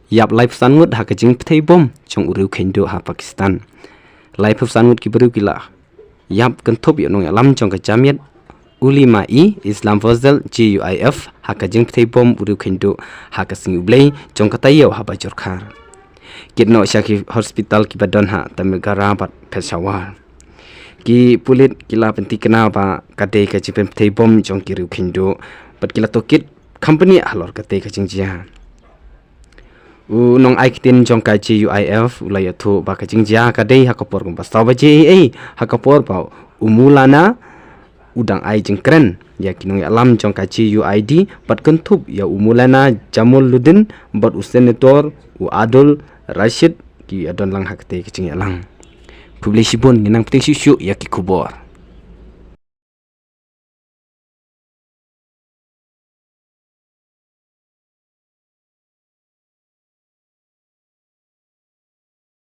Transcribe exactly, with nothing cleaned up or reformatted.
ïap laiphew san ngut ha ka jingpyrthei bom jong u riew kheiñduh ha Pakistan. Laiphew san ngut ki briew ki la ïap kynthup ïa u nongïalam jong ka jamiat Ulema-e Islam Fazal, J U I F, ha ka jingpyrthei bom u riew kheiñduh ha ka sngi U Blei jong ka taïew ha Bajorkhar. Kit noh sha ki hospital kiba don ha Tamilgara bad Peshawar. Ki pulit ki la pynthikna ba ka dei ka jingpyrthei bom jong ki riew kheiñduh bad ki la tohkit kham bniah halor katei ka jingjia. U nongai ktien jong ka J U I F u la ïathuh ba ka jingjia ka dei ha ka por kumba saw baje ei ei, ha ka por ba u Maulana u dang ai jingkren ïa ki nongïalam jong ka J U I D bad kynthup ïa u Maulana Jamaluddin bad u senator u Abdul Rashid, ki ïadon lang ha katei ka jingïalang. Khublei shibun, ngin nang pyrshang shuh shuh ïa ki khubor.